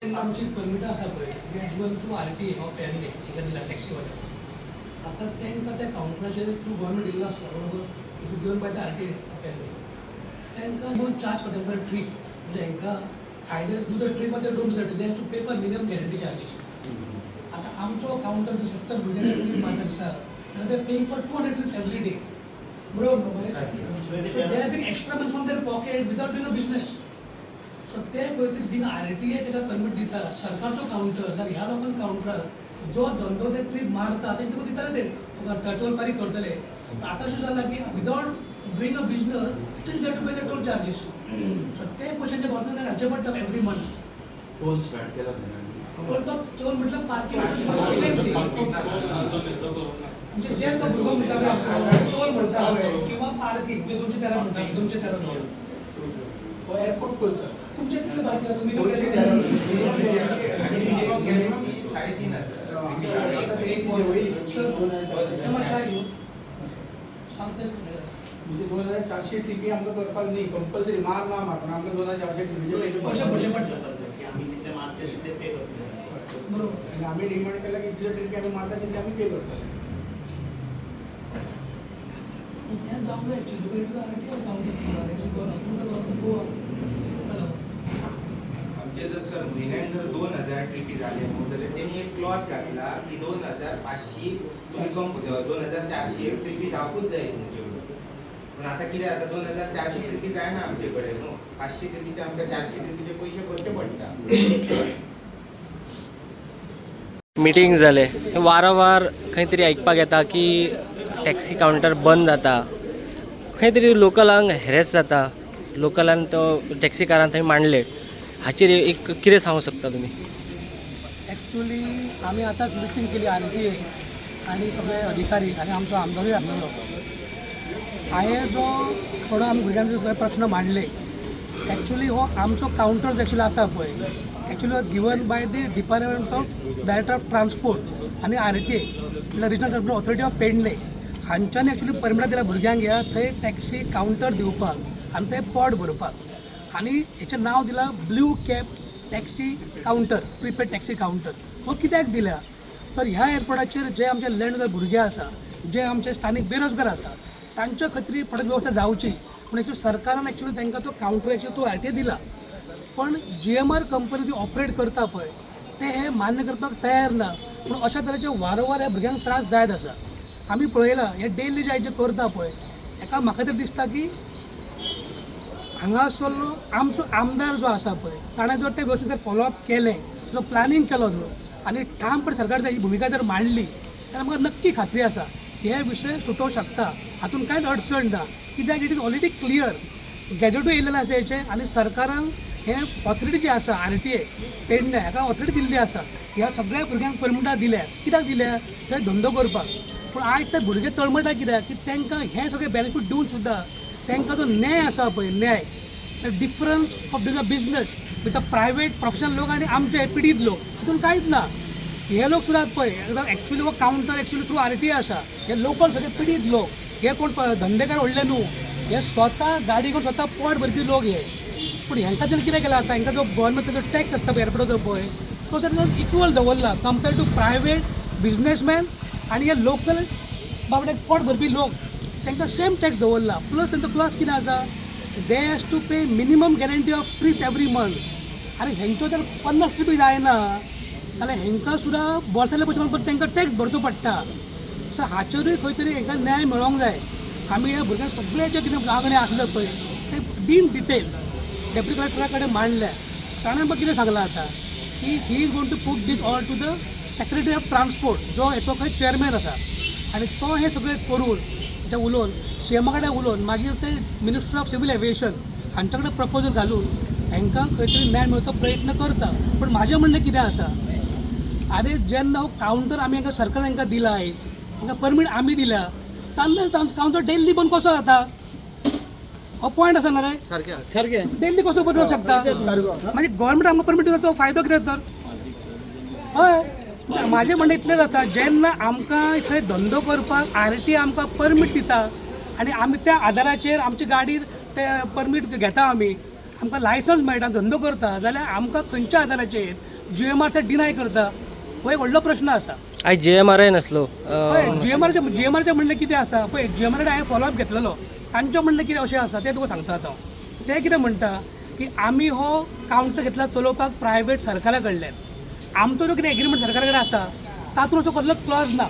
आमची परमिटां आसा पळय, we are given through RTA of Pernem. एका दिला टॅक्सीवाल्याक. आतां तांकां त्या कावंटराचेर थ्रू गव्हर्मेंट दिल्लो आसता, बरोबर? It is given by the RTA of Pernem. तांकां दोन चार्ज करता पर ट्रीप. म्हणजे हांकां either do the trip or don't do the trip, they to pay for minimum guarantee charges. आतां आमचो कावंटर जर 70 भुरग्यांनी ट्रीप मारता दिसा जाल्यार they paying for 200 trip every day, बरोबर न्हू? So they are paying extra money from their pocket without doing a business. So ते खंय तरी बीन आरटीए ताका परमीट दिता, सरकारचो कावंटर, जाल्यार ह्या लोकल कावंटरार जो धंदो ते ट्रीप मारता ते तुका दिताले, ते तुका टोल फारीक करतले. आतां अशें जालां की without doing a business, still they to pay the toll charges. So ते पयशांचे बोल्सांतल्यान घालचे पडटा एवरी मंथ. टोल स्टार्ट केला तेन्ना. टोल, तो टोल म्हटल्यार पार्किंग. म्हणजे जे तो भुरगो म्हणटा पळय आमचो, टोल म्हणटा पळय किंवा पार्किंग जे 213 म्हणटा पळय, 213 रुपया. हो, एअरपोर्ट टोल सर. तुमचे कितले बाकी आहा? तुमी? 213. 3500. एक सर, मातशें सांगता. म्हणजे 2400 ट्रिपी आमकां करपाक न्ही कंपल्सरी, मार ना मार, पण आमकां 2400 ट्रिपीचे पयशे. पयशे भरचे पडटा. आमी जितले मारते तितले पे करतले. बरोबर. आनी आमी डिमांड केला की जितले ट्रिपी आमी मारता तितले आमी पे करतले. तें जावंक जाय actually, because it is RTA counter, approved government Goa, ताका लागून. आमचे जर सर म्हयन्याक जर 2000 ट्रिपी जाले न्हू जाल्यार तेणी एक क्लॉज घातला की 2500 तुमकां 2400 ट्रिपी जावपूच जाय तुमचे कडेन. पूण आतां कितें जाता, 2400 ट्रिपी जायना आमचे कडेन न्हू. 500 ट्रिपीचे आमकां 400 ट्रिपीचे पयशे भरचे पडटा. मिटींग जाले, वारंवार खंय तरी आयकपाक येता की टॅक्सी कावंटर बंद जाता, खंय तरी लोकलांक हॅरेस जाता, लोकलान तो टॅक्सीकारान थंय मांडले. हाचेर एक कितें सांगूंक शकता तुमी? ॲक्च्युली आमी आतांच मिटींग केली, आरटीए आनी सगळे अधिकारी आनी आमचो आमदारूय आसलेलो. हांवें जो थोडो आमी भुरग्यांचे सगळे प्रश्न मांडले. ॲक्च्युली हो आमचो कावंटर एक्चुअली आसा पळय, actually was given by the department of director of transport आनी आरटीए, म्हणल्यार regional transport authority of Pedne हांच्यानी एक्चुअली परमिटां दिल्या भुरग्यांक ह्या थंय टॅक्सी कावंटर दिवपाक आनी थंय पोट भरपाक. आनी हेचें नांव दिलां blue cab taxi counter, prepaid taxi counter. हो कित्याक दिल्या तर ह्या एअरपोर्टाचेर जे आमचे लँड भुरगे आसा, जे आमचे स्थानीक बेरोजगार आसा, तांच्या खातीर फटक वेवस्था जावची पूण एक्चुअली सरकारान एक्चुअली तांकां तो कावंटर एक्चुअली तो आरटीए दिला. पण जीएमआर कंपनी ती ऑपरेट करता पळय, ते हे मान्य करपाक तयार ना. पूण अशा तरेचे वारंवार ह्या भुरग्यांक त्रास जायत आसा. आमी पळयलां, हे डेली जे आयचे करता पळय, हेका म्हाका तरी दिसता की हांगासरलो आमचो आमदार जो आसा पळय, ताणें जर ते वेवस्थीत जर फॉलोअप केलें, ताचो प्लॅनिंग केलो न्हू आनी ठामपणे सरकार ताची भुमिका जर मांडली जाल्यार म्हाका नक्की खात्री आसा हे विशय सुटोवंक शकता. हातूंत कांयच अडचण ना, कित्याक it is already clear, गॅजेटूय येयलेलें आसा हेचें. आनी सरकारान हे ऑथॉरिटी जी आसा, आरटीए पेडणे हाका ऑथॉरिटी दिल्ली आसा, ह्या सगळ्या भुरग्यांक परमिटां दिल्या. कित्याक दिल्या? थंय धंदो करपाक. पूण आयज ते भुरगे तळमळटा कित्याक की तांकां हें सगळें बेनिफीट दिवन सुद्दां तांकां जो न्याय आसा पळय, न्याय, the difference of doing a business with a private professional लोक आनी आमचे पिडीत लोक, हातूंत कांयच ना. हे लोक सुद्दां पळय एक्चुली हो कावंटर एक्चुली थ्रू आरटीए आसा. हे लोकल सगळे पिडीत लोक, हे कोण धंदेकार व्हडले न्हू, हे स्वता गाडी घेवन स्वता पोट भरपी लोक हे. पूण हेंकां जर कितें केलां आतां, हेंकां जो गव्हर्मेंटाचो जो टॅक्स आसता पळय एअरपोर्टाचो पळय, तो जर इक्वल दवरला कम्पेर टू प्रायवेट बिजनेसमॅन आनी हे लोकल बाबडे पोट भरपी लोक, तांकां सेम टॅक्स दवरला. प्लस तेंचो क्लॉज कितें आसा? They has to pay minimum guarantee of trip every month. आनी हेंच्यो जर 50 ट्रिपी जायना जाल्यार हेंकां सुद्दां बोल्सांतले पयशे घालून तांकां टॅक्स भरचो पडटा. सो हाचेरूय खंय तरी हेंकां न्याय मेळोंक जाय. आमी ह्या भुरग्यांक सगळे जे कितें मागणें आसले पळय ते इन डिटेल डेप्युटी कलेक्टरा कडेन मांडल्या. ताणें आमकां कितें सांगलां आतां की he is going to put this all to the secretary of transport, जो हेचो खंय चेअरमॅन आसा, आनी तो हें सगळें करून ते उलोवन सीएमा कडेन उलोवन मागीर ते मिनिस्टर ऑफ सिवील एविएशन हांच्या कडेन प्रपोजल घालून हांकां खंय तरी न्याय मेळचो प्रयत्न करता. पूण म्हाजें म्हणणें कितें आसा, आरे जेन्ना हो कावंटर आमी हांकां सरकारान हांकां दिला, आयज हांकां परमीट आमी दिल्या, तेन्ना तांचो कावंटर डेली बंद कसो जाता? हो पॉयंट आसा ना रे? सारकें. डेली कसो बंद जावंक शकता? मागीर गव्हर्मेंट आमकां परमीट दिवपाचो फायदो कितें तर? हय, म्हाजें म्हणणें इतलेंच आसा, जेन्ना आमकां थंय धंदो करपाक आरटीए आमकां परमीट दिता आनी आमी त्या आदाराचेर आमची गाडी ते परमीट घेता आमी आमकां लायसन्स मेळटा, धंदो करता, जाल्यार आमकां खंयच्या आदाराचेर जीएमआर ते डिनाय करता, हो एक व्हडलो प्रश्न आसा. आयज जीएमआरय नासलो. हय, जीएमआरचें म्हणणें कितें आसा पळय, जीएमआर हांवें फॉलोअप घेतलेलो. तांचें म्हणणें कितें अशें आसा तें तुका सांगता आतां हांव. ते कितें म्हणटा की आमी हो कावंटर घेतला चलोवपाक प्रायवेट सरकारा कडल्यान. आमचो जो कितें एग्रीमेंट सरकारा कडेन आसा तातूंत असो कसलोच क्लॉज ना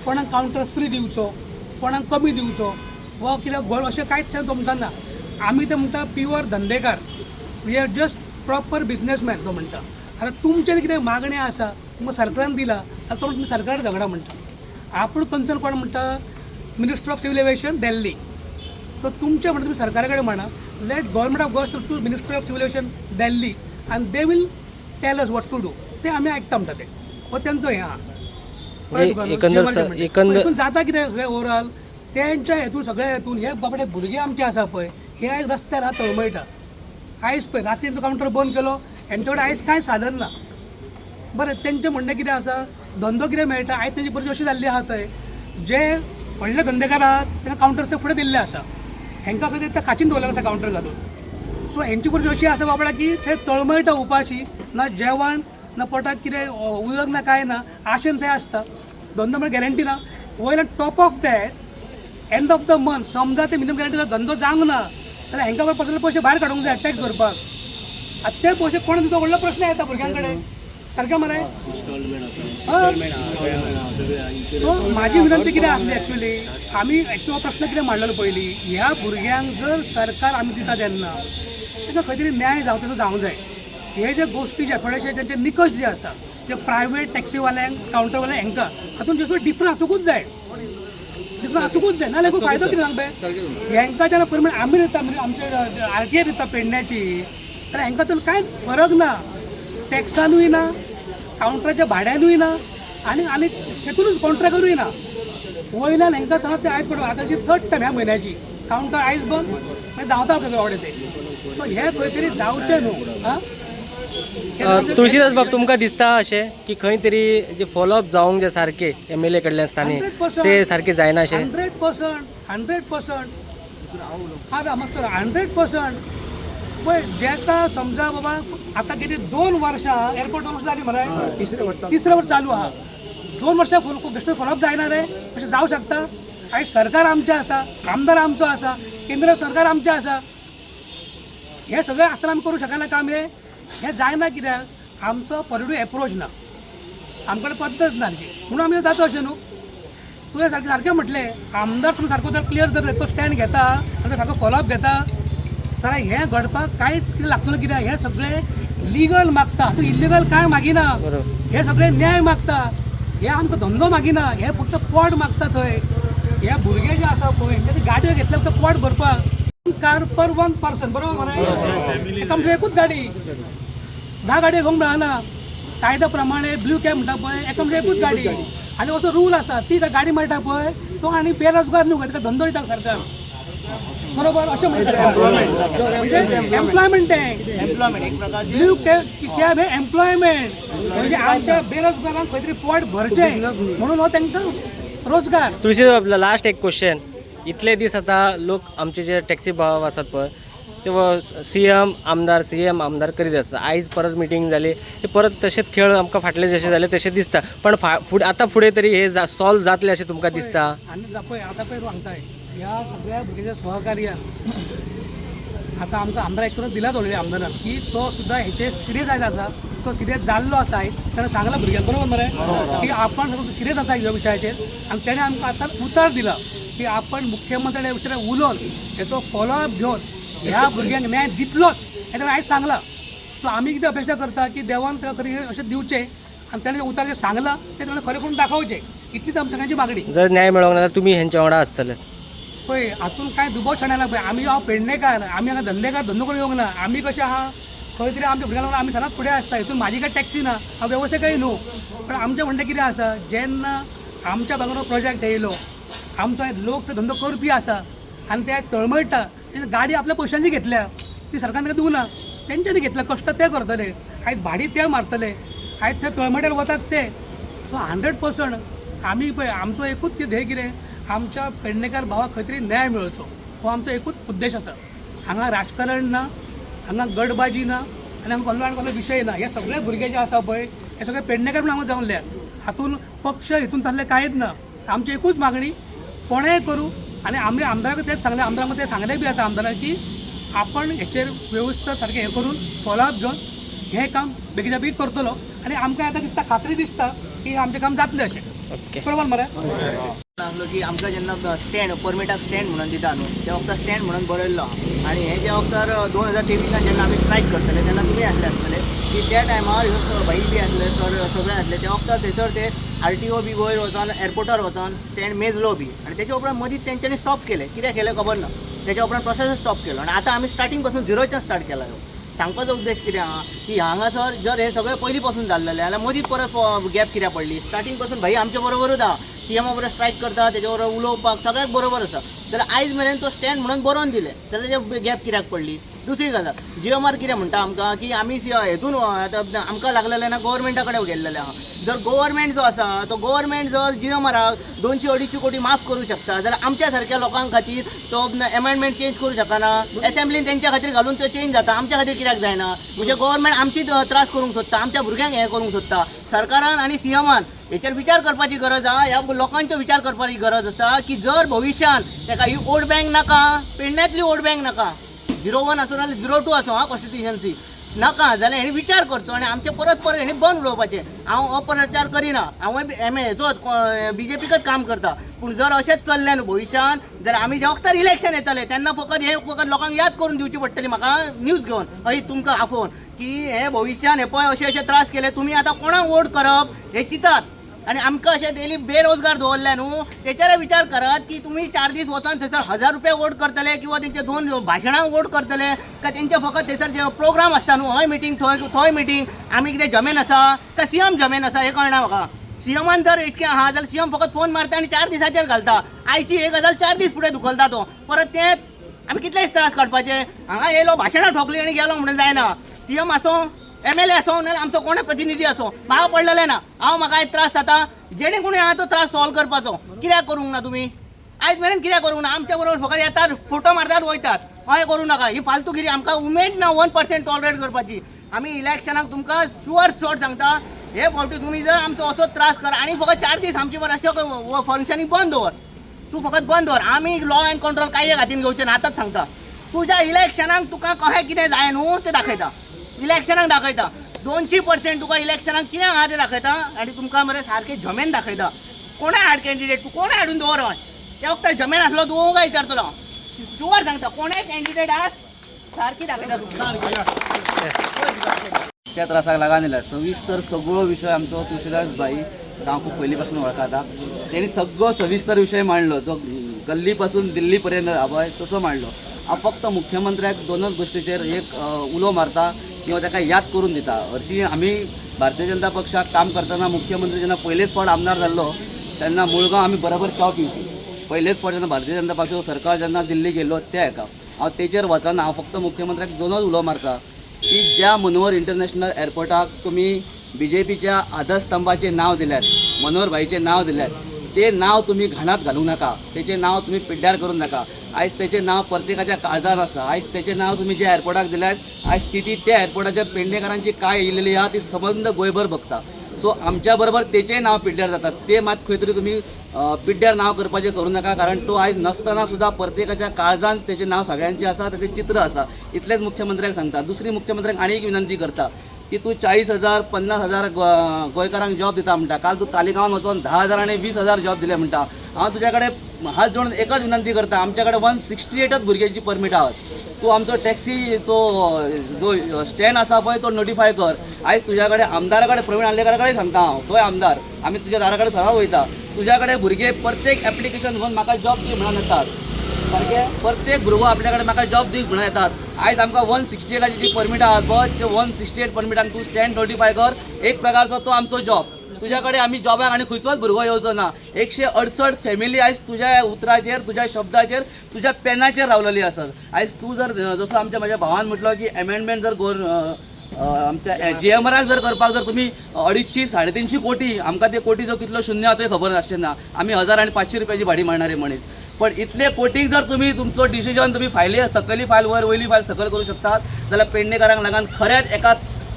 कोणाक कावंटर फ्री दिवचो, कोणाक कमी दिवचो वा कितें गोड, अशें कांयच ते तो म्हणटा ना. आमी ते म्हणटा pure धंदेकार, we are just proper businessman, तो म्हणटा. आतां तुमचें कितें मागणें आसा तुमकां सरकारान दिला जाल्यार तो तुमी सरकारा झगडा म्हणटा. आपूण कन्सर्न कोण म्हणटा, Minister of Civil Aviation, Delhi. So तुमचें म्हणटा तुमी सरकारा कडेन म्हणा, let Government of Goa to Minister of Civil Aviation, Delhi, and they will tell us what to do. ते आमी आयकता म्हणटा ते. हो तेंचो हें आहा. कळ्ळें तुका न्हू? एकंदर GMR म्हणटा. हितून जाता कितें सगळें ओवरऑल तेंच्या हेतून सगळ्या हेतून हे बाबडे भुरगे आमचे आसा पळय, हे आयज रस्त्यार आहा तळमळटा. आयज पळय रातीन तो कावंटर बंद केलो, हेंचे कडेन आयज कांय साधन ना. बरें, तेंचें म्हणणें कितें आसा, धंदो कितें मेळटा. आयज तेंची परिस्थिती अशी जाल्ली आहा थंय जे व्हडले धंदेकार आहात तांकां कावंटर ते फुडें दिल्ले आसा, हेंकां खंय ते खाचीन दवरलें आसा कावंटर घालून. सो हेंची परिस्थिती अशी आसा बाबडा की ते तळमळटा उपाशी, ना जेवण ना पोटाक कितें उदक ना कांय ना, आशेन ते आसता. धंदो म्हळ्यार गॅरंटी ना. वयल्यान top of that, end of the month समजा ते मिनिमम गॅरंटीचो धंदो जावंक ना जाल्यार हेंकां पर्सनल पयशे भायर काडूंक जाय टॅक्स भरपाक. आतां ते पयशे कोण दिता, व्हडलो प्रश्न येता भुरग्यां कडेन. सारकें मरे? सो म्हाजी विनंती कितें आसली एक्चुली, आमी एक्चुअली हो प्रश्न कितें मांडलेलो पयलीं, ह्या भुरग्यांक जर सरकार आमी दिता तेन्ना तांकां खंय तरी न्याय जावचो तो जावंक जाय. हे जे गोश्टी जे थोडेशे तेंचे निकश जे आसा ते प्रायवेट टॅक्सीवाल्यांक, कावंटरवाल्यांक, हांकां हातून जसो डिफरंस आसुंकूच जाय, डिफरंस आसुंकूच जाय. नाजाल्यार फायदो कितें सांग पळय, हेंकां जेन्ना परमिट आमी दिता, म्हणजे आमचे आरटीए दिता पेडण्याची, जाल्यार हेंकां तर कांय फरक ना, टॅक्सानूय ना, कावंटराच्या भाड्यानूय ना, आनी आनी तेतूनच कॉन्ट्रॅक्टरूय ना. वयल्यान हेंकां सांगा ते आयज पडटा आतांची थर्ड टायम ह्या म्हयन्याची कावंटर आयज बंद, मागीर धांवता आपल्या बाबडे ते. सो हें खंय तरी जावचें न्हू आं. तुळशीदास बाब, तुमकां दिसता अशें की खंय तरी जे फॉलोअप जावंक जाय सारके एमएलए कडल्यान स्थानीक, 100%. ते सारके जायना अशें? 100%, 100%. हा मातसो 100%. पळय जेका समजा बाबा आतां कितें 2 वर्सां एअरपोर्ट, 2 वर्सां जालीं मरे, तिसरें वर्स चालू आहा. 2 वर्सां फुल बेश्टो फॉलोअप जायना रे, अशें जावं शकता? आयज सरकार आमचें आसा, आमदार आमचो आसा, केंद्र सरकार आमचें आसा, हें सगळें आसतना आमी करूंक शकना काम. हें हें जायना कित्याक आमचो पॉजिटीव एप्रोच ना, आमकडे पद्दत ना सारकी, म्हणून आमी जाता अशें न्हू. तुवें सारकें सारकें म्हटलें, आमदार तुमी सारको जर क्लियर जर तेचो स्टँड घेता आनी सारको फॉलोअप घेता जाल्यार हें घडपाक कांय कितें लागतलें. कित्याक हें सगळें लिगल मागता, हातूंत इल्लिगल कांय मागिना. हे सगळे न्याय मागता, हे आमकां धंदो मागिना, हे फक्त पोट मागता. थंय हे भुरगे जे आसा पळय ते गाडयो घेतल्या फक्त पोट भरपाक. कार पर वन पर्सन, बरोबर मरे? एका म्हणजे एकूच गाडी, 10 गाडयो घेवंक मेळना कायद्या प्रमाणे. ब्लू कॅब म्हणटा पळय, एका म्हणजे एकूच गाडी आनी असो रूल आसा. ती गाडी मेळटा पळय तो आनी बेरोजगार न्हू, ताका धंदो दिता सरकार, बरोबर? अशें म्हणटा सरकार, म्हणजे एम्प्लॉयमेंट तें. एम्प्लॉयमेंट एक प्रकारचे. ब्ल्यू कॅब कॅब हे एम्प्लॉयमेंट, म्हणजे आमच्या बेरोजगारांक खंय तरी पोट भरचें म्हणून हो तांकां रोजगार. तुळशीदास बाब, लास्ट एक क्वेश्चन. इतले दीस आतां लोक आमचे जे टॅक्सी भाव आसात पळय ते सीएम आमदार, सीएम आमदार करीत आसता. आयज परत मिटींग जाली, हे परत तशेंच खेळ आमकां फाटले जशे जाले तशें दिसता. पण फुडें आतां फुडें तरी हे सॉल्व जातले अशें तुमकां दिसता? आनी पळय आतां पळय सांगताय, ह्या सगळ्या भुरग्यांच्या सहकार्यान आतां आमकां आमदार एक्सपिरियन्स दिलाच ऑलरेडी आमदारान की तो सुद्दां हेचेर सिरियस आयज आसा. सो सिरियस जाल्लो आसा आयज, ताणें सांगलां भुरग्यांक, बरोबर मरे, की आपण सिरियस आसा ह्या विशयाचेर. आनी तेणें आमकां आतां उतर दिला की आपण मुख्यमंत्र्या विशयार उलोवन हेचो फॉलोअप घेवन ह्या भुरग्यांक न्याय दितलोच, हें ताणें आयज सांगलां. सो आमी कितें अपेक्षा करता की देवान ताका तरी अशें दिवचें आनी ताणें उतर जें सांगलां तें ताणें खरें करून दाखोवचें, इतलीच आमच्या सगळ्यांची मागणी. जर न्याय मेळोंक ना जाल्यार तुमी हेंच्या वांगडा आसतले? पळय हातून कांय दुबाव शणा पळय, आमी हांव पेडणेकार, आमी हांगा धंदेकार, धंदो करून येवंक ना. आमी कशें आहा खंय तरी आमच्या भुरग्यांक लागून आमी सदांच फुडें आसता. हितून म्हाजी काय टॅक्सी ना, हांव वेवसायीकय न्हू, पण आमचें म्हणणें कितें आसा, जेन्ना आमच्या भागान हो प्रोजेक्ट येयलो, आमचो लोक ते धंदो करपी आसा आनी ते तळमळटा. तेणें गाडी आपल्या पयशांची घेतल्या, ती सरकारान ताका दिवना, तेंच्यांनी घेतल्या, कश्ट ते करतले, आयज भाडी ते मारतले, आयज ते तळमळट्यार वतात ते. सो 100% आमी पळय आमचो एकूच ध्येय कितें, आमच्या पेडणेकार भावाक खंय तरी न्याय मेळचो, हो आमचो एकूच उद्देश आसा. हांगा राजकारण ना. हांगा गडबाजी ना आनी हांगा कसलो आनी कसलो विशय ना. हे सगळे भुरगे जे आसा पळय हे सगळे पेडणेकर म्हूण हांगा जावल्या, हातून पक्ष हितून तसलें कांयच ना. आमची एकूच मागणी, कोणेय करूं, आनी आमी आमदाराक तेच सांगलें, आमदारांक तें सांगलें बी आतां आमदाराक की आपण हेचेर वेवस्था सारकें हें करून फॉलोअप घेवन हें काम बेगीच्या बेगीन करतलो. आनी आमकां आतां दिसता, खात्री दिसता की आमचें काम जातलें अशें. ओके. बरोबर मरे? आसलो की आमकां जेन्ना स्टँड परमिटाक स्टँड म्हणून दिता न्हू, त्या वखदार स्टँड म्हणून बरयल्लो आहा. आनी हे ज्या वखदार 2023 जेन्ना आमी स्ट्रायक करतले तेन्ना तुमी आसले आसतले की त्या टायमार ह्यो भाई बी आसले सर सगळे आसले त्या वखदार थंयसर ते आरटीओ बी वयर वचोन एअरपोर्टार वचोन स्टँड मेजलो बी आनी तेच्या उपरांत मदींच तेंच्यांनी स्टॉप केलें. कित्याक केलें खबर ना. तेच्या उपरांत प्रोसेस स्टॉप केलो आनी आतां आमी स्टार्टींग पासून झिरोच्यान स्टार्ट केला. ह्यो सांगपाचो उद्देश कितें आहा की हांगासर जर हें सगळें पयलीं पासून जाल्लें जाल्यार मदीं परत गॅप कित्याक पडली? स्टार्टींग पासून भाई आमचे बरोबरूच आहा, सीएमा बरोबर स्ट्रायक करता, तेजे बरोबर उलोवपाक सगळ्याक बरोबर आसा. जाल्यार आयज मेरेन तो स्टँड म्हणून बरोवन दिलें जाल्यार तेजे गॅप कित्याक पडली? दुसरी गजाल, जीएमआर कितें म्हणटा आमकां की आमी हेतून आतां आमकां लागलेलें ना, गोवोरमेंटा कडेन गेल्लेलें आहा. जर गोवोरमेंट जो आसा तो गोवोरमेंट जर जीएमआराक 200-250 कोटी माफ करूं शकता जाल्यार आमच्या सारक्या लोकां खातीर तो एमेंडमेंट चेंज करूं शकना? एसेंब्लीन तेंच्या खातीर घालून तो चेंज जाता, आमच्या खातीर कित्याक जायना? म्हणजे गोवोरमेंट आमची त्रास करूंक सोदता, आमच्या भुरग्यांक हें करूंक सोदता. सरकारान आनी सीएमान हेचेर विचार करपाची गरज आहा. ह्या लोकांचो विचार करपाची गरज आसा की जर भविश्यान तेका ही वोट बँक नाका, पेडण्यांतली वोट बँक नाका, 01 आसूं नाल्यार 02 आसूं, हा कॉन्स्टिट्युशन्सी नाका जाल्यार हेणी विचार करचो आनी आमचे परत परत हेणी बंद उडोवपाचें. हांव अपप्रचार करिना, हांवूय बी एम हेचोच बीजेपीकच काम करता, पूण जर अशेंच चल्लें न्हू भविश्यान जाल्यार आमी ज्या वखदार इलेक्शन येतलें तेन्ना फकत हें फकत लोकांक याद करून दिवची पडटली म्हाका न्यूज घेवन हय तुमकां आफोवन की हे भविश्यान हे पळय अशे अशे त्रास केले, तुमी आतां कोणाक वोट करप हें चिंतात. आनी आमकां अशें डेली बेरोजगार दवरले न्हू तेचेर विचार करात की तुमी 4 दीस वचोन थंयसर 1000 रुपया वोट करतले किंवा तेंचे 2 भाशणांक वोट करतले काय तेंचे फकत थंयसर जे प्रोग्राम आसता न्हू, हय मिटींग थंय थंय मिटींग, आमी कितें जमेन आसा काय सीएम जमेन आसा हें कळना म्हाका. सीएमान जर इतकें आहा जाल्यार सीएम फकत फोन मारता आनी 4 दिसाचेर घालता. आयची एक गजाल 4 दीस फुडें धुकलता तो परत. तें आमी कितले त्रास काडपाचे? हांगा येयलो, भाशणां ठोकली आनी गेलो म्हणून जायना. सीएम आसूं, एमएलए आसूं, नाल्यार आमचो कोण प्रतिनिधी आसूं, म्हाका पडलेलें ना. हांव म्हाका आयज त्रास जाता, जेणे कोणी आहा तो त्रास सॉल्व करपाचो कित्याक करूंक ना तुमी? आयज मेरेन कित्याक करूंक ना? आमच्या बरोबर फकत येतात, फोटो मारतात, वयतात. अशें करूं नाका. ही फालतूगिरी आमकां उमेद ना 1% टॉलरेट करपाची. आमी इलेक्शनाक तुमकां शुअर शॉर्ट सांगता, हे फावटी तुमी जर आमचो असोच त्रास कर आनी फकत 4 दीस आमची बरें अशें फंक्शनींग बंद दवर, तूं फकत बंद दवर, आमी लॉ एंड कंट्रोल कांय हातीन घेवचे ना. आतांच सांगता, तुज्या इलेक्शनाक तुका कशें कितें जाय न्हू तें दाखयता, इलेक्शनाक दाखयता. 200% तुका इलेक्शनाक कितें आहा तें दाखयता आनी तुमकां मरे सारकें जमेन दाखयता. कोणाय हाड कॅन्डिडेट, तूं कोणाय हाडून दवर हय त्या वखदार जमेन आसलो तूं काय विचारतलो हांव, शुअर सांगता, कोणाय कॅन्डिडेट आस सारकी दाखयता तुमकां. त्या त्रासाक लागून दिला सविस्तर सगळो विशय आमचो तुळशीदास भाई हांव खूब पयलीं पासून वळखता, तेणी सगळो सविस्तर विशय मांडलो, जो गल्ली पासून दिल्ली पर्यंत पळय तसो मांडलो. हांव फक्त मुख्यमंत्र्याक दोनच गोश्टीचेर एक उलो मारता किंवा ताका याद करून दिता. हरशीं आमी भारतीय जनता पक्षाक काम करतना मुख्यमंत्री जेन्ना पयलेच फावट आमदार जाल्लो तेन्ना मुळगांव आमी बरोबर च्याव पिवपी. पयलेच फावट जेन्ना भारतीय जनता पक्षाचो सरकार जेन्ना दिल्ली गेल्लो त्या हेका हांव तेचेर वचना. हांव फक्त मुख्यमंत्र्याक दोनच उलो मारता की ज्या मनोहर इंटरनॅशनल एअरपोर्टाक तुमी बीजेपीच्या आधारस्तंभाचें नांव दिल्यात, मनोहर भाईचें नांव दिल्यात, ते नांव तुमी घाणात घालूं नाका, तेचें नांव तुमी पिड्ड्यार करूं नाका. आयज तेचें नांव प्रत्येकाच्या काळजान आसा. आयज तेचें नांव तुमी ज्या एअरपोर्टाक दिल्यात, आयज स्थिती त्या एअरपोर्टाचेर पेडणेकारांची काय येयलेली आहा ती सबंद गोंयभर बघता. सो आमच्या बरोबर तेचेंय नांव पिड्ड्यार जाता, ते मात खंय तरी तुमी पिड्ड्यार नांव करपाचें करूं नाका, कारण तो आयज नासतना सुद्दां प्रत्येकाच्या काळजान तेचें नांव सगळ्यांचें आसा, तेचें चित्र आसा. इतलेंच मुख्यमंत्र्याक सांगता. दुसरी मुख्यमंत्र्याक आनी एक विनंती करता की तूं 40,000 50,000 गोंयकारांक जॉब दिता म्हणटा, काल तूं तालिगांवान वचोन 10,000 आनी 20,000 जॉब दिले म्हणटा. हांव तुज्या कडेन हात जोडून एकच विनंती करता, आमच्या कडेन 168 भुरग्यांची परमीट आहात. तूं आमचो टॅक्सीचो जो स्टँड आसा पळय तो नोटिफाय कर. आयज तुज्या कडेन आमदारा कडेन, प्रवीण आर्लेकारा कडेन सांगता हांव, तोय आमदार, आमी तुज्या दारा कडेन सदांच वयता. तुज्या कडेन भुरगे प्रत्येक एप्लिकेशन घेवन म्हाका जॉब दी म्हणून येतात, सारकें प्रत्येक भुरगो आपल्या कडेन म्हाका जॉब दी म्हणून येतात. आयज आमकां 168ची जी परमिटां आहात पळय ते 168 परमिटांक तूं स्टँड नोटिफाय कर. एक प्रकारचो तो आमचो जॉब. तुज्या कडेन आमी जॉबाक आनी खंयचोच भुरगो येवचो ना. 168 फॅमिली आयज तुज्या उतराचेर, तुज्या शब्दाचेर, तुज्या पेनाचेर रावलेली आसात. आयज तूं जर जसो आमच्या म्हाज्या भावान म्हटलो की एमेंडमेंट जर गोर आमच्या जीएमआराक जर करपाक जर तुमी 250 350 कोटी, आमकां ते कोटी जो कितलो शून्य आहा तो खबर आसचें ना. आमी 1000 आनी 500 रुपयाची भाडी मारणारे मनीस. पण इतले कोटीक जर तुमी तुमचो डिसिजन तुमी फायली सकयली फायल वयर वयली फायल सकयल करूं शकतात जाल्यार पेडणेकारांक लागून खरेंच एका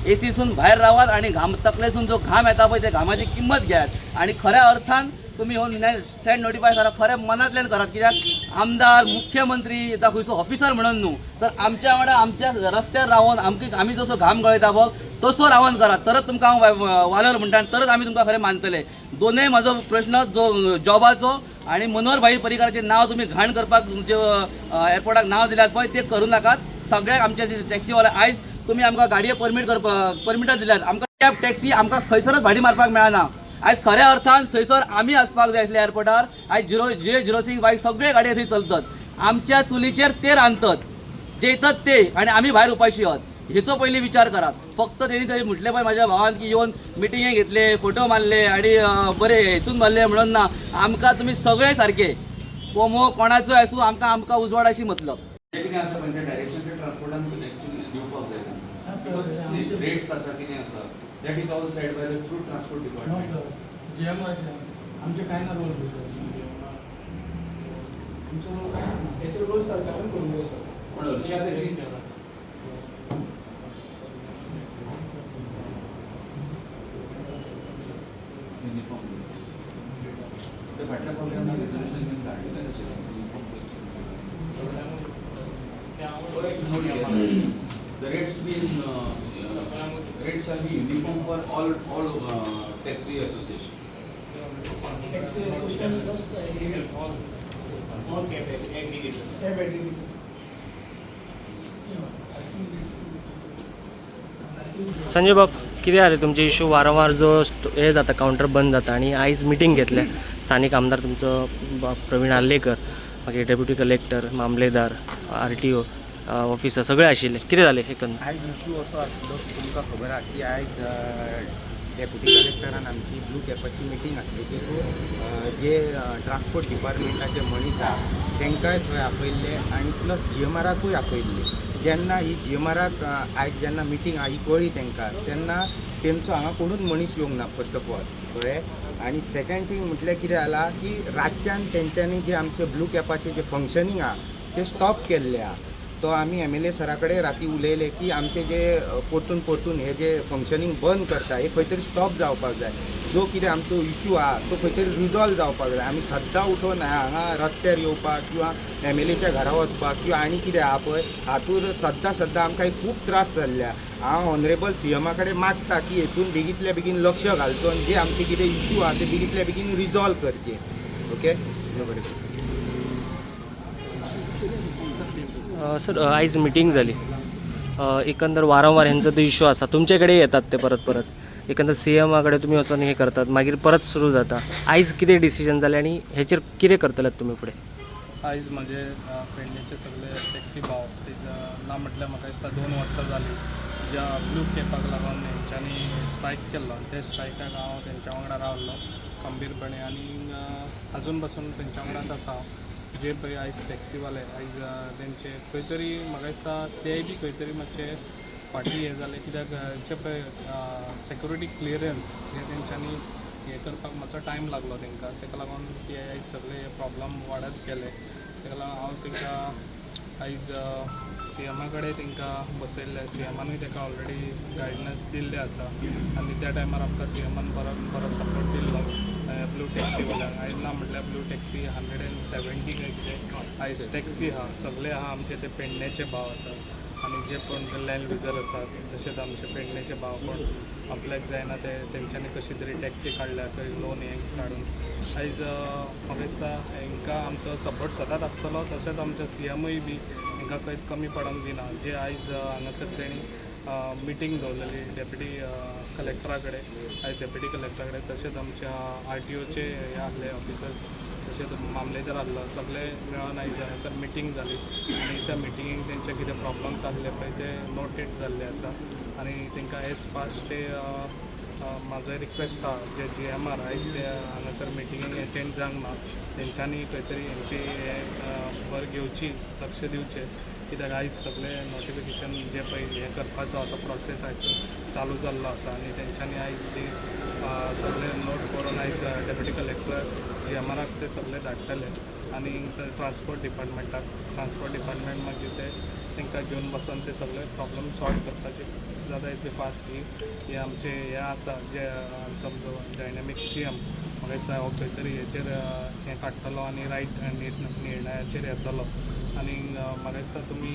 एसीसून भायर रावात आनी घाम तकलेसून जो घाम येता पळय त्या घामाची किंमत घेयात आनी खऱ्या अर्थान तुमी हो स्टँड नोटिफाय करा, खऱ्या मनांतल्यान करात. कित्याक आमदार, मुख्यमंत्री जावं खंयचो ऑफिसर म्हणून न्हू, तर आमच्या वांगडा आमच्या रस्त्यार रावन आमकां आमी जसो घाम गळयता बघ तसो रावन करात, तरच तुमकां हांव वालोर म्हणटा आनी तरच आमी तुमकां खरें मानतले. दोनूय म्हाजो प्रश्न जो जॉबाचो आनी मनोहर भाई पर्रीकाराचें नांव तुमी घाण करपाक जे एअरपोर्टाक नांव दिल्यात पळय तें करूं नाकात. सगळ्याक आमचे टॅक्सीवाले आयज तुमी आमकां गाडये परमीट करपाक परमिटां दिल्यात, आमकां कॅब टॅक्सी आमकां खंयसरच भाडी मारपाक मेळना. आयज खऱ्या अर्थान थंयसर आमी आसपाक जाय आसले एअरपोर्टार. आयज 0 J 06 बायक सगळे गाडये थंय चलतात, आमच्या चुलीचेर ते रांदतात, जेयतात ते आनी आमी भायर उपाशी आहात. हेचो पयलीं विचार करात. फक्त तेणी थंय म्हटलें पळय म्हाज्या भावान की येवन मिटिंगे घेतले, फोटो मारले आनी बरे हेतून मारले म्हणून ना, आमकां तुमी सगळे सारके कोमो कोणाचो आसूं आमकां आमकां उजवाडाशी मतलब. जें कितें आसा पळय तें डायरेक्शन ते ट्रान्सपोर्टान एक्चुअली दिवपाक जाय तांकां. रेट्स आसा कितें आसा that is all said by the through transport no department. Sir, GMR आमचे काय ना रोल भितर आमचो रोल काय ना. हे तर रोल सरकारान करूंक जाय सर. पण हरशीं तेजी युनिफॉर्म ते फाटल्या फावटी आमी रेजोल्युशन बीन धाडलेलें ताचेर युनिफॉर्म करचें. The rates been rates are be uniform for all taxi association. Taxi association plus all cab aggregator. Cab aggregator. Sanjay बाब, कितें जालें तुमचे इशू वारंवार जो हे जाता, कावंटर बंद जाता आनी आयज मिटींग घेतले स्थानीक आमदार तुमचो प्रवीण आर्लेकर, मागीर डेप्युटी कलेक्टर, मामलेदार, RTO officer सगळे आशिल्ले. कितें जालें एकंदर? आयज इशू असो आसलो की तुमकां खबर आहा की आयज डेप्युटी कलेक्टरान आमची ब्लू कॅपाची मिटींग आसली. तितून जे ट्रान्सपोर्ट डिपार्टमेंटाचे मनीस आहा तांकांय थंय आपयल्ले आनी प्लस जीएमआराकूय आपयल्ले. जेन्ना ही जीएमआराक आयज जेन्ना मिटींग आहा ही कळ्ळी तांकां तेन्ना तेमचो हांगा कोणूच मनीस येवंक ना फर्स्ट ऑफ ऑल, कळ्ळें. आनी सेकंड थींग म्हटल्यार कितें जालां की रातच्यान तेंच्यांनी जे आमचे ब्लू कॅपाचें जें फंक्शनींग आहा तें स्टॉप केल्लें आहा. तो आमी एमएलए सरा कडेन राती उलयले की आमचे जे परतून परतून हे जे फंक्शनींग बंद करता हे खंय तरी स्टॉप जावपाक जाय. जो कितें आमचो इशू आहा तो खंय तरी रिजॉल्व जावपाक जाय. आमी सद्दां उठून हांगा रस्त्यार येवपाक किंवां एमएलएच्या घरा वचपाक किंवां आनी कितें आहा पळय हातूंत सद्दां सद्दां आमकां खूब त्रास जाल्ले आहा. हांव ऑनरेबल सीएमा कडेन मागता की हेतून बेगींतल्या बेगीन लक्ष घालचो आनी जे आमचे कितें इशू आहा ते बेगींतल्या बेगीन रिजॉल्व करचे. ओके, बरें. सर, आयज मिटींग जाली. एकंदर वारंवार हेंचो तो इशू आसा, तुमचे कडेन येतात ते परत परत. एकंदर सीएमा कडेन तुमी वचोन हें करतात, मागीर परत सुरू जाता. आयज कितें डिसिजन जालें आनी हेचेर कितें करतले तुमी फुडें? आयज म्हजे पेडणेचे सगळे टॅक्सी भाव तेज ना म्हटल्यार म्हाका दिसता 2 वर्सां जालीं ज्या ब्लू कॅपाक लागून हेंच्यांनी स्ट्रायक केल्लो आनी ते स्ट्रायकाक हांव तेंच्या वांगडा रावल्लो खंबीरपणे आनी अजून पासून तेंच्या वांगडाच आसा हांव. जे पळय आयज टॅक्सीवाले आयज तेंचे खंय तरी म्हाका दिसता तेय बी खंय तरी मातशे फाटीं हें जालें कित्याक जे पळय सेक्युरिटी क्लियरन्स हे तेंच्यांनी हें करपाक मातसो टायम लागलो तांकां. ताका लागून ते आयज सगळे हे प्रॉब्लम वाडत गेले. ताका लागून हांव तांकां आयज सीएमा कडेन तांकां बसयल्लें. सीएमानूय ताका ऑलरेडी गायडन्स दिल्लें आसा आनी त्या टायमार आमकां सीएमान बरो बरो सपोर्ट दिल्लो ब्लू टॅक्सीवाल्यांक. आयज ना म्हटल्यार ब्लू टॅक्सी 170 काय कितें आयज टॅक्सी आहा. सगळे आहा आमचे ते पेडण्याचे भाव आसा आनी जे कोण लँड क्रुजर आसात तशेंच आमचे पेडण्याचे भाव कोण आपल्याक जायना ते तेंच्यांनी कशी तरी टॅक्सी काडल्या खंय लोन हें काडून. आयज म्हाका दिसता हेंकां आमचो सपोर्ट सदांच आसतलो. तशेंच आमचो सीएमूय बी हेंकां खंयच कमी पडोंक दिना. जे आयज हांगासर तेणी मिटींग दवरलेली डेप्युटी कलेक्टरा कडेन, आयज डेप्युटी कलेक्टरा कडेन तशेंच आमच्या RTOचे हे आहले ऑफिसर्स, तशेंच मामलेदार आहलो, सगळे मेळोन आयज हांगासर मिटींग जाली आनी त्या मिटिंगेक तेंचे कितें प्रॉब्लम्स आहले पळय ते नोटेड जाल्ले आसा आनी तांकां एज फास्ट ते म्हाजो रिक्वेस्ट आहा जे GMR आयज ते हांगासर मिटिंगेक एटेंड जावंक ना तेंच्यांनी खंय तरी हेंची हें भर घेवची, लक्ष दिवचें कित्याक आयज सगळे नोटिफिकेशन जे पळय हें करपाचो आतां प्रोसेस आयज चालू जाल्लो आसा आनी तेंच्यांनी आयज ती सगळे नोट करून आयज डेप्युटी कलेक्टर GMRाक ते सगळे धाडटले. आनी ट्रान्सपोर्ट डिपार्टमेंटाक, ट्रान्सपोर्ट डिपार्टमेंट मागीर ते तांकां घेवन बसोन ते सगळे प्रॉब्लम सॉल्व करपाचे जाता इतले फास्ट ही हे आमचे हे आसा जे आमचो डायनॅमीक सीएम म्हाका दिसता हो खंय तरी हेचेर हें काडटलो आनी रायट निर्णयाचेर येतलो. आनी म्हाका दिसता तुमी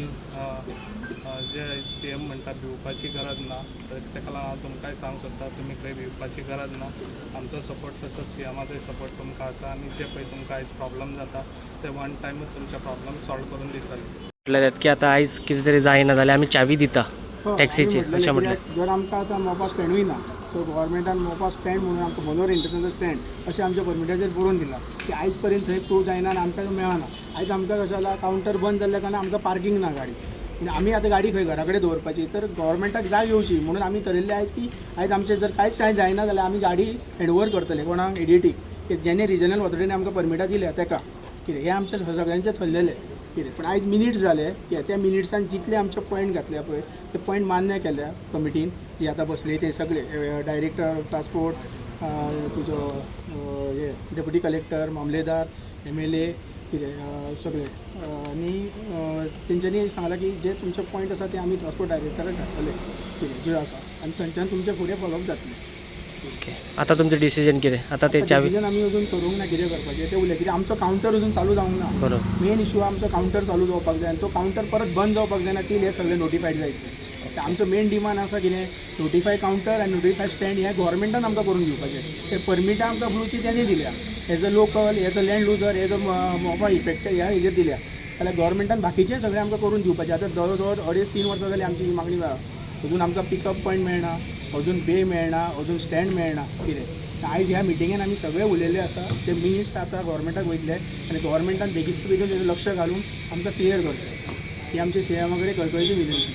जे सीएम म्हणटा भिवपाची गरज ना, तर ताका लागून हांव तुमकांय सांगूंक सोदता, तुमी खंय भिवपाची गरज ना. आमचो सपोर्ट तसोच सीएमाचोय सपोर्ट तुमकां आसा आनी जे पळय तुमकां आयज प्रॉब्लम जाता ते वन टायमूच तुमचे प्रॉब्लम सॉल्व करून दितले. म्हटलें की आतां आयज कितें तरी जायना जाल्यार आमी चावी दिता हय, टॅक्सीची आमी अशें म्हटलें म्हटलें. कित्याक जर आमकां आतां मोपा स्टँडूय ना, सो गव्हर्मेंटान मोपा स्टँड म्हणून आमकां मनोर इंटरनॅशनल स्टँड अशें आमच्या परमिटाचेर बरोवन दिलां की आयज पर्यंत थंय प्रूव जायना आनी आमकां मेळना. आयज आमकां कशें जालां, कावंटर बंद जाल्ल्या कारणान आमकां पार्कींग ना गाडी आनी आमी आतां गाडी खंय घरा कडेन दवरपाची, तर गव्हर्मेंटाक जाग येवची म्हणून आमी थरयल्लें आयज की आयज आमचें जर कांयच कांय जायना जाल्यार आमी गाडी हँडओवर करतले कोणाक, एडीटीक, जेणे रिजनल ऑथॉरिटीन आमकां परमिटां दिल्या तेका. कितें हें आमचें सगळ्यांचें थरलेलें कितें, पूण आयज मिनिट्स जाले कित्याक त्या मिनिट्सान जितले आमचे पॉयंट घातल्या पळय ते पॉयंट मान्य केल्या कमिटीन जी आतां बसली ते सगळे डायरेक्टर ट्रान्सपोर्ट, तुजो हे डेप्युटी कलेक्टर, मामलेदार, एमएलए कितें सगळे, आनी तेंच्यांनी सांगलां की जे तुमचे पॉयंट आसा ते आमी ट्रान्सपोर्ट डायरेक्टराक धाडटले कितें जे आसा आनी थंयच्यान तुमचें फुडें फॉलोअप जातलें. ओके, आतां तुमचें डिसिजन कितें आतां ते चावी? डिसिजन आमी अजून करूंक ना कितें करपाचें तें उलय, कित्याक आमचो कावंटर अजून चालू जावंक ना. मेन इशू आमचो कावंटर चालू जावपाक जाय आनी तो कावंटर परत बंद जावपाक जायना टील हे सगळे नोटिफायड जायचे. आमचो मेन डिमांड आसा कितें, नोटिफाय कावंटर आनी नोटिफाय स्टँड हें गव्हर्मेंटान आमकां करून दिवपाचें. ते परमिटां आमकां ब्लूची तेणी दिल्या as a local, as a land loser, as a Mopa effected ह्या हेजेर दिल्या, जाल्यार गव्हर्मेंटान बाकीचें सगळें आमकां करून दिवपाचें. आतां जवळ जवळ 2.5-3 वर्सां जालीं आमची ही मागणी जाल्या, अजून आमकां पिकअप पॉयंट मेळना, अजून बे मेळना, अजून स्टँड मेळना कितें. आयज ह्या मिटिंगेन आमी सगळे उलयल्ले आसा, ते मिनिट्स आतां गव्हर्मेंटाक वयतले आनी गव्हर्मेंटान बेगीन बेगीन तेजेर लक्ष घालून आमकां क्लियर करचें ही आमची सीएमा कडेन कळकळीची विनंती.